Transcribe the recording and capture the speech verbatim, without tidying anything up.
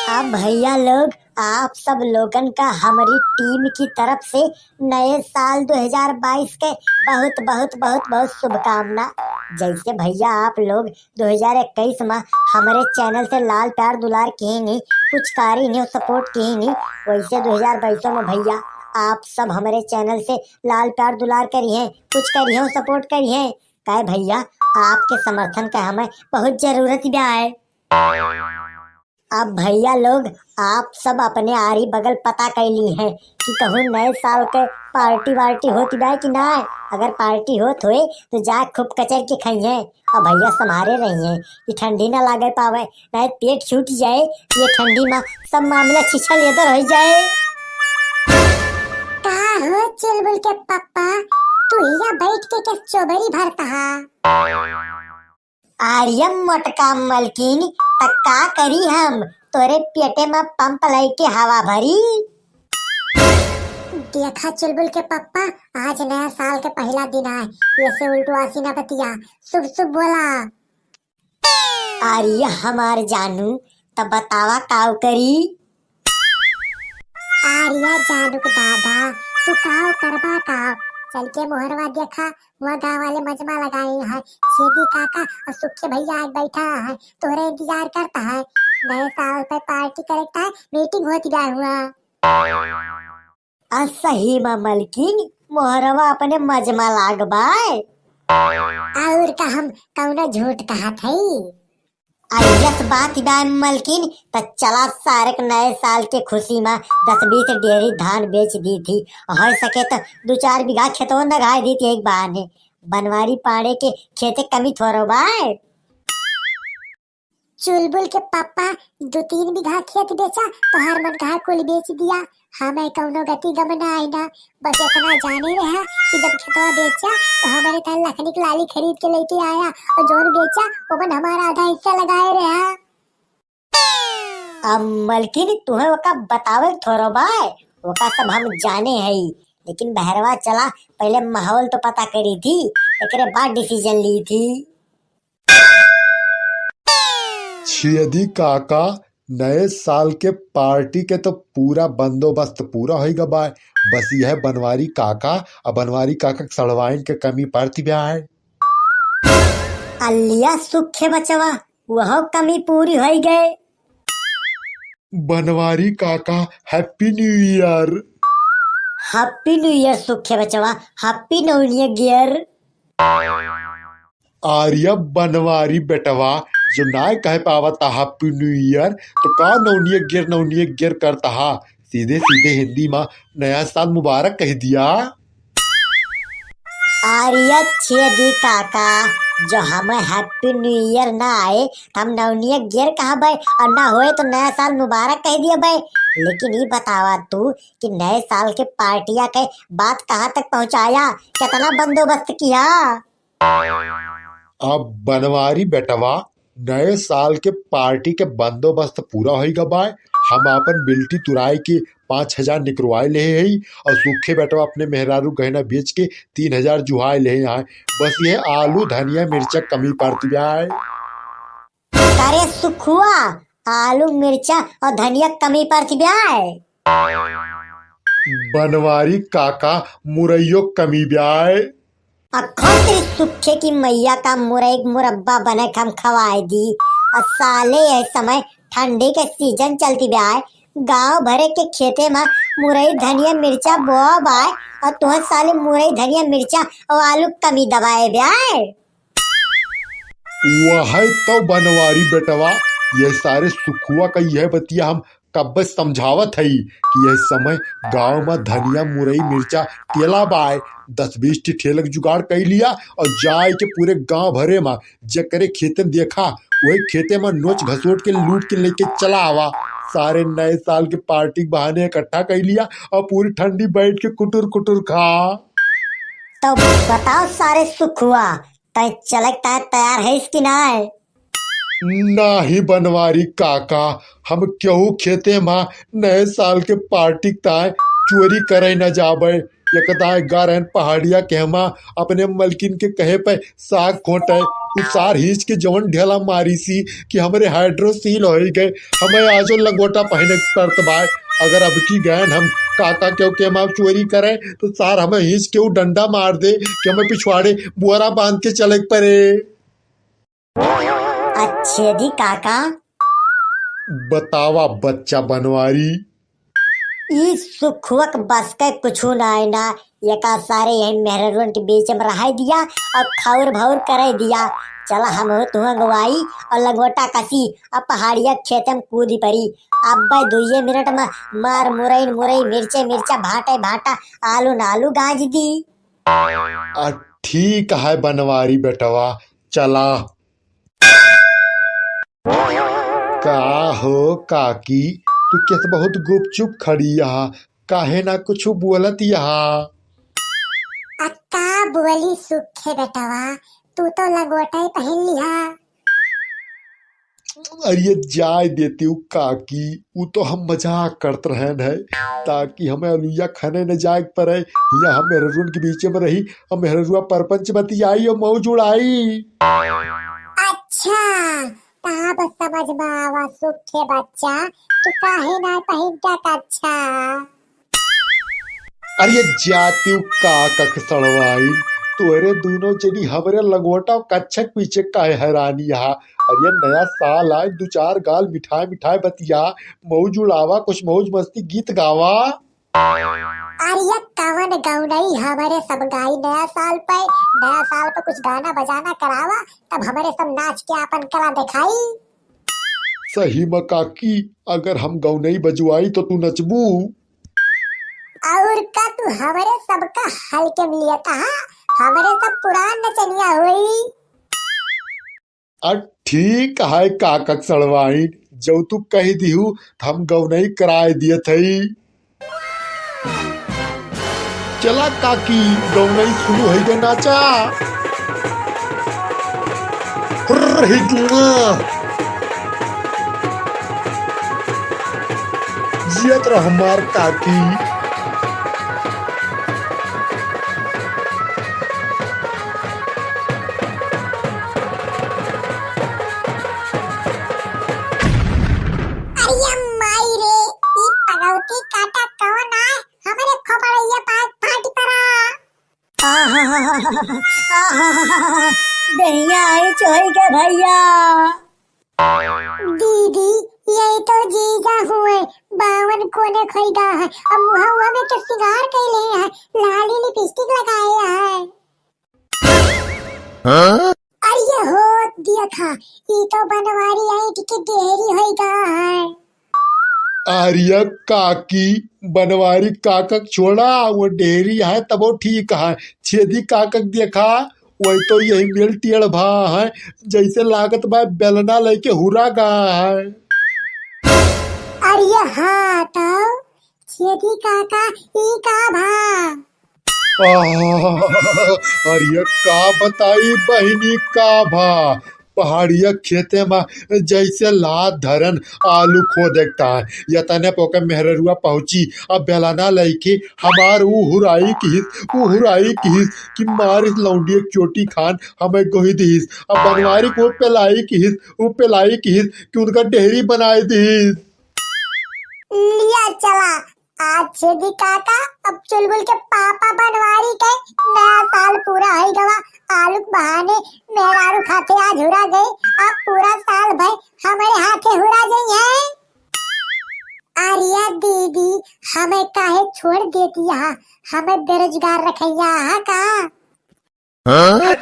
अब भइया लोग, आप सब लोगन का हमरी टीम की तरफ से नए साल दो हज़ार बाईस के बहुत, बहुत, बहुत, बहुत शुभकामना। जैसे भइया आप लोग दो हज़ार इक्कीस मा हमरे चैनल से लाल प्यार दुलार किहिन ही, कुछ करिन ही, सपोर्ट किहिन ही, वैसे दो हज़ार बाईसो मा भइया आप सब हमरे चैनल से लाल प्यार दुलार करिहें, कुछ करिहें, सपोर्ट करिहें। काहे भइया, आपके समर्थन का हमें बहुत जरूरत बा है। अब भइया लोग, आप सब अपने आरी बगल पता कइ लिहें कि कहूँ नए साल के पार्टी वार्टी होत बा कि ना। अगर पार्टी होत होए तो जा खूब कचर के खइहें। अब भइया सम्हारे रहिहें कि ठंडी ना लागे पावे, नहीं पेट छूट जाए ये ठंडी मा, सब मामला छिछल एदर होइ जाए। का हो चुलबुल के पप्पा, तू हिया बैठ के के चोबरी भरता हा? अरे मोटका मलकिन, त का करी हम, तोरे पेटे मा पंप लइके हवा भरी। देखा चुलबुल के पप्पा, आज नया साल के पहिला दिन आए, ऐसे उल्टवासी ना बतिया, शुभ शुभ बोला। अरे हमार जानू, त बतावा काव करी? अरे जानू के दादा, तू काव करबा काव? चल के मोहरवा देखा, वहाँ गाँव वाले मजमा लगाए हैं, छेदी काका और सुखे भइया आज बैठा है, तोहरे इंतजार करता है। नए साल पे पार्टी करता है, मीटिंग होती बा हुआ। आ सही मा मलकिन, मोहरवा अपने मजमा लाग बाय। और का हम कौनो झूठ कहत हई? आ यस बात बा मलकिन, त चला सारे के नए साल के खुशी मा दस बीस डेहरी धान बेच दी थी, हो सके त दो चार बीघा खेतवा नगाए दी थी एक बहाने। बनवारी पाड़े के खेते कमी थोरो बाय। चुलबुल के पापा दो तीन बीघा खेत बेचा, तोहार मन कहा कुल बेच दिया, हमें कौनो गति गम ना आई ना। बस इतना जाने रहा कि जब खेतवा बेचा तो हमारे तन लखनी के लाली खरीद के लेके आया और जोन बेचा ओमन हमारा आधा हिस्सा लगाए रहा। अब मलकिन तुहे ओका बतावे के थोरो बाय, ओका सब हम जाने हई, लेकिन बहरवा चला पहले माहौल तो पता करी थी, एकरे बाद डिसीजन ली थी। छेदी काका, नए साल के पार्टी के तो पूरा बंदोबस्त पूरा होई गा बाय, बस यह बनवारी काका और बनवारी काका के सड़वाइन के कमी पड़ती बा है। अलिया सुखे बचवा, वह कमी पूरी होई गए। बनवारी काका, Happy New Year। Happy New Year सुखे बचवा, Happy New Year। आर्या बनवारी बेटवा, जो नाय कह पावता Happy New Year, तो का नौनिया गियर, नौनिया गियर करता हा? सीधे सीधे हिंदी मा नया साल मुबारक कह दिया। आर्या छेदी काका, जो हमें Happy New Year ना आए, तो हम नौनिया गियर कहबे, और ना होए तो नया साल मुबारक कह दिए बे। लेकिन ई बतावा तू कि नए साल के पार्टिया के बात कहाँ तक पहुँचाया, कितना बंदोबस्त किया? अब बनवारी बेटवा, नए साल के पार्टी के बंदोबस्त पूरा होई गा बाय। हम आपन बिल्टी तुराई के पाँच हजार निकरवाए लेहे हई और सूखे बेटवा अपने मेहरारू गहना बेच के तीन हजार जुहाए लेहे हैं। बस ये आलू, धनिया, मिर्चा कमी पड़ती बा है। अरे सुखुआ, आलू, मिर्चा और धनिया कमी पड़ती बा है। बनवारी काका, मुरैयो कमी बा है। अखोत्री सुखे की मैया का मुरई के मुरब्बा बने के हम खवाए दी। और साले यह समय ठंडी के सीजन चलती बा है, गांव भरे के खेते मा मुरई, धनिया, मिर्चा बोआ बाय, और तुह साले मुरई, धनिया, मिर्चा और आलू कमी दबाए बा है। वह तो बनवारी बेटवा, ये सारे सुखुआ का यह बतिया हम कब्बे समझावत हई कि यह समय गांव मा धनिया, मुरई, मिर्चा तेला बाय, दस बीस ठी ठेलक जुगाड़ कई लिया और जाए के पूरे गांव भरे मा जेकरे खेते में देखा, वही खेते मा नोच घसोट के लूट के लेके चला आवा। सारे नए साल के पार्टी के बहाने इकट्ठा कई लिया और पूरी ठंडी बैठ के कुटुर कुटुर खा। तो बताओ सारे सुखुआ, तय चले के ताय तैयार है कि नाय? नाही बनवारी काका, हम केहू खेते मा नए साल के पार्टी के ताय चोरी करे न जाबे। एकदा गा रहन पहाड़िया के हमा अपने मलकिन के कहे पे साग खोटे, उ सार हींच के जवन ढेला मारिसी कि हमरे हाइड्रोसील होइ गए, हमें आजो लंगोटा पहिने के पड़त बाय। अगर अब की गयन हम काका केहू के हमा चोरी करे तो सार हमें हींच के उ डंडा मार दे कि हमें पिछवाड़े बोरा बांध के चले के पड़े। अच्छे दी काका। बतावा बच्चा बनवारी। ई सुखवक बस के कुछु नाय ना, एका सारे यही मेहररुअन के बीच में रहाई दिया और खाउर भाउर कराई दिया। चला हम हो तुहं गवाई और लंगोटा कसी और पहाड़िया खेते में कूदी परी। अब्बे दुइये मिनट में मार मुरई मुरई, मिर्चे मिर्चा, भाटे भाटा, आलू नालू गाज दी। आ, ठीक है बनवारी बेटवा, चला। का हो काकी, तू केस बहुत गुपचुप खड़ी यहा, काहे ना कुछ बोलत यहा? आ का बोली सुखे बेटवा, तू तो लंगोटा ही पहिन लिहा। अरे जाय देती हूँ काकी, उ तो हम मजाक करत रहन है, ताकि हमें अलुइया खने न जाए के पड़े। हियाँ हम मेहररुअन के बीचे में रही, हम मेहररुआ परपंच बतियाई और मौज उड़ाई। अच्छा, तब समझ में आवा सुखे बच्चा, तू काहे ना पहिन के कच्छा। अरे जातिउ काकक सड़वाइन, तोहरे दूनो जनी हमरे लंगोटा कच्छक पीछे काहे हैरानी हा? अरे नया साल आए, दू चार गाल मिठाई मिठाई बतिया, मौज उड़ावा, कुछ मौज मस्ती गीत गावा। अरे कवन गौनई हमरे सब गाई नया साल पे, नया साल पे कुछ गाना बजाना करावा, तब हमरे सब नाच के आपन कला दिखाई। सही में काकी, अगर हम गौनई बजवाई तो तू नचबू? और का तू हमरे सबका हल्के में लियत हा? हमरे सब पुरान नचनिया होई। आ ठीक है काकक सड़वाइन, जौ तू कह दिहू त हम गौनई कराए दियत हई। चला काकी, गौनई शुरू होई गए, नाचा। हुर्र हिजुआ। जियत रह हमार काकी। अरे माई रे, ई पगौती काटा कौन आए? हमरे खोपड़ैया पास फाट पड़ा। आहा, आहा, दहिया आई चोई के भैया। दीदी, ये तो जीजा हुए, बावन कोने खोई गा है, अब मुहा हुआ में के सिंगार कैले है, लाली लिपस्टिक लगाए है। हाँ? अरे हो, देखा, ई तो बनवारी ऐंठ के डेहरी होई गा है। अरे काकी, बनवारी काकक छोड़ा, वो डेहरी है तबो ठीक है। छेदी काकक देखा, वही तो यही मेल टेढ़ भा है, जैसे लागत बा बेलना लेके हुरा गा है। अरे हाँ तो, छेदी काका, ई का भा? आह, अरे का बताई बहिनी का भा, पहाड़िया खेते में जैसे लात धरन आलू खो देखता है। यतने पोके मेहररुआ पहुँची, अब बेलाना लइके हमार ऊ हुराई किहिस, ऊ हुराई किहिस कि मारिस लौंडिया चोटी खान हमें गोही दिहिस। अब बनवारी को पेलाई किहिस, ऊ पेलाई किहिस कि उनका डेहरी बनाए दिहिस। लिया चला, आज छेदी काका अब चुलबुल के पापा बनवारी के नया साल पूरा होई गवा। आलू के बहाने मेहरारू खाते आज हुरा गए। अब पूरा साल भर हमरे हाथे हुरा गई है। आर्या दीदी, हमें काहे छोड़ देती यहाँ? हमें बेरोजगार रखैया यहाँ का? हाँ?